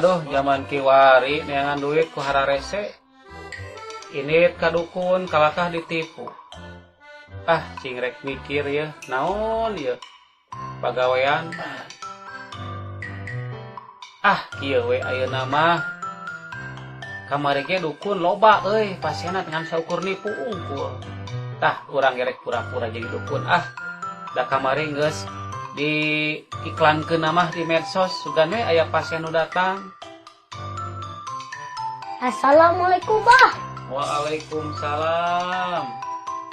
Aduh, zaman kiwari neangan duit ku hararese. Ini ka dukun kalakah ditipu. Ah, cing rek mikir ya, naon ya pagawean. Ah, kieu we ayeuna mah. Kamari ge dukun loba euy, pasienna ngan saukur nipu unggul. Tah, urang gerek pura-pura jadi dukun ah. Da kamari geus di iklankeun mah di medsos, sugan we aya pasien nu datang. Assalamualaikum, Bah. Waalaikumsalam.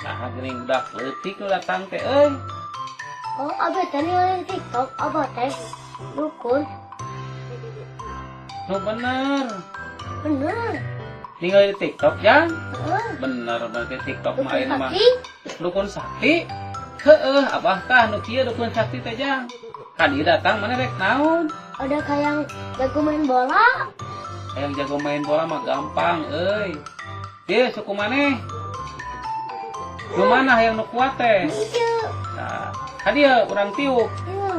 Nah, geuning budak leutik nu datang teh euy. Oh, abah teh ningali di TikTok, abah teh dukun. Nu bener. Bener. Ningali di TikTok, Jang? Heeh. Bener berarti TikTok mah Dukun ayeuna mah. sakti. Dukun sakti? Heeh, abah tah nu kieu dukun sakti teh, Jang. Ka dieu datang mana rek naon? Ada kayak yang jago main bola. Hayang jago main bola mah gampang euy. Ieu suku maneh. Nu mana hayang nu kuat teh? Iya. Nah, ka dieu urang tiup. Iya.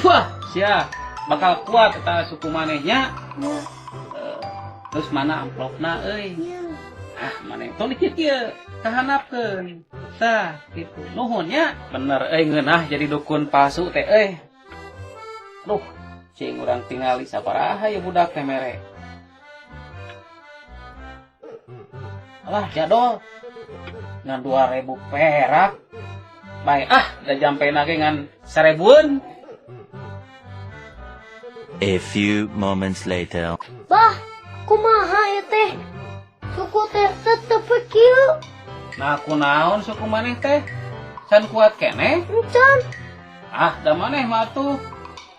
Wah, sia bakal kuat eta suku manehnya. Iya. Terus mana amplopna euy? Iya. Ah, maneh tong dikit kieu, kahanapkeun. Tah, gitu. Nuhun nya. Bener euy ngeunah jadi dukun palsu teh euy. Duh, cing urang tingali sabaraha ya budak teh mere. Alah, jadol. Ngan 2000 perak. Bae ah, da jampena ge ngan 1000-eun. A few moments later. Bah, kumaha ya teh? Suku teh tetep kieu. Nah, kunaon suku maneh teh? Can kuat keneh? Encan. Ah, da maneh mah atuh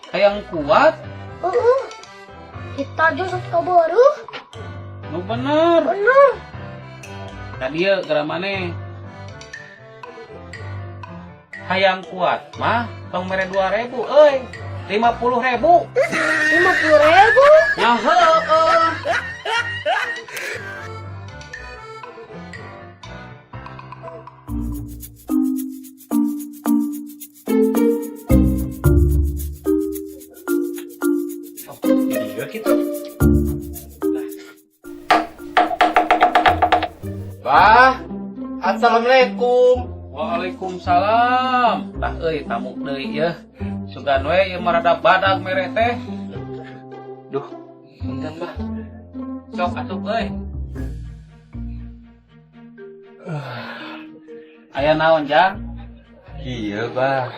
hayang kuat. Heeh. Kita josot kabaru. Nu bener. Bener. Ka dieu geura maneh. Hayang kuat mah tong mere 2000 euy. 50.000. 50.000. Nya heueuh. Oh, jadi juga gitu. Bah, assalamualaikum. Waalaikumsalam. Tah euy tamu deui yeuh. Sugan we ieu mah rada badag mere teh. Duh, punten bah. Sok asup euy. Aya naon, Jang? Iya bah,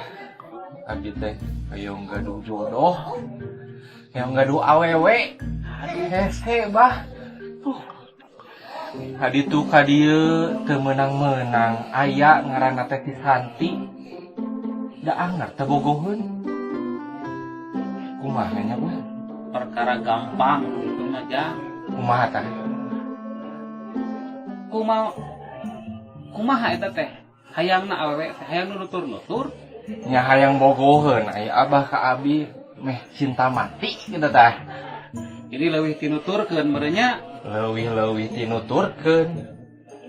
abi teh hayang gaduh jodoh, hayang gaduh awewe. Aduh hese bah. Haditu ka dieu teu meunang-meunang aya ngaranna teh si Santi. Da anger teu bogoheun. Kumaha nya bah? Perkara gampang gitu mah, Jang. Kumaha tah? Kumaha kumaha eta teh? Hayangna awewe teh hayang nu nutur-nutur. Nya hayang bogoheun aya abah ka abi meh cinta mati kitu tah. Jadi leuwih tinuturkeun meureun nya. Leuwih-leuwih tinuturkeun.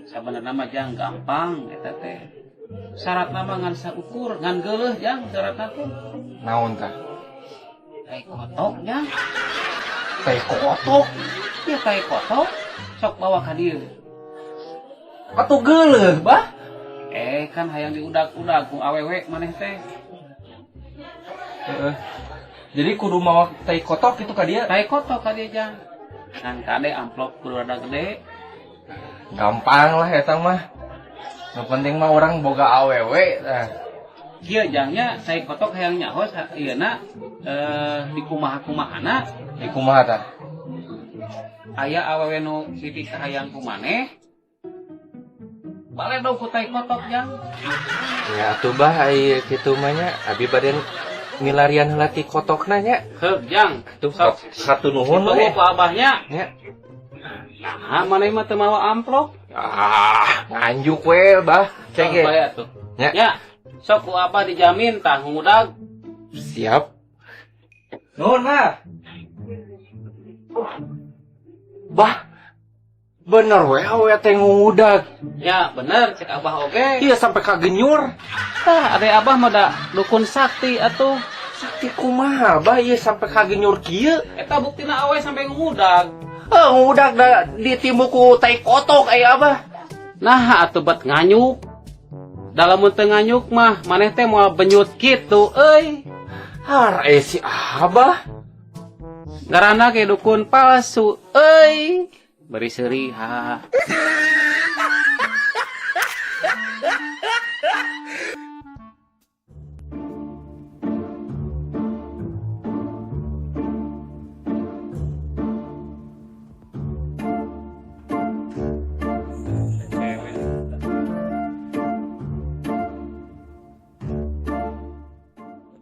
Sabenerna mah, Jang, gampang eta teh. Syaratna mah ngan saukur, ngan geuleuh, Jang, syaratna teh. Naon tah? Tai kotok, Jang. Tai kotok? Ya tai kotok, sok bawa ka dieu. Atuh geuleuh, bah. Eh, kan hayang diudag-udag ku awewe maneh teh. Heeh. Jadi kudu mawa tai kotok itu ka dieu? Tai kotok ka dieu, Jang. Ngan kade amplop kudu rada gede. Gampang lah eta mah. Nu penting mah orang boga awewe tah. Kieu, Jang, nya tai kotok hayang nyaho ieu na di kumaha-kumahana. Di kumaha tah? Aya awewe nu siti kahayang ku maneh. Baledog ku tai kotok, Jang. Ya atuh bah, ai kitu mah nya abi bade milarian heula ti kotokna nya. Heug, Jang. Tuh, sok. Satu nuhun we we. Ku abahnya. Nya. Nah, maneh mah teu mawa amplop. Ah, nganjuk we, bah. Sok Cek bae atuh. Nya. Ya. Sok ku abah dijamin tah ngudag. Siap. Nuhun, bah. Bah. Bener we awe teh ngudag. Ya, bener cek abah oge. Iya sampai kagenyur. Tah, ade abah mah da dukun sakti atuh. Sakti kumaha bah ieu sampai kagenyur kieu? Eta buktina awe sampai ngudag. Heuh, ngudag da ditimbu ku tai kotok aya abah. Nah, atuh bet nganyuk. Dalam teu nganyuk mah maneh teh moal benyut kitu euy. Har si abah. Ngaranna ge dukun palsu euy. Beri seuri ha.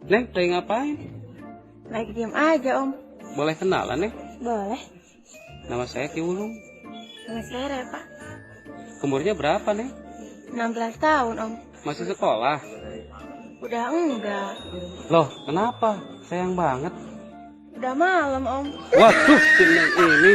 Neng, lagi ngapain? Lagi diem aja, Om. Boleh kenalan, Neng? Boleh. Nama saya Ki Wulung. Nama saya Reva. Umurnya berapa, Neng? 16 tahun, Om. Masih sekolah? Udah enggak. Loh, kenapa? Sayang banget. Udah malam, Om. Waduh, si Neng ini.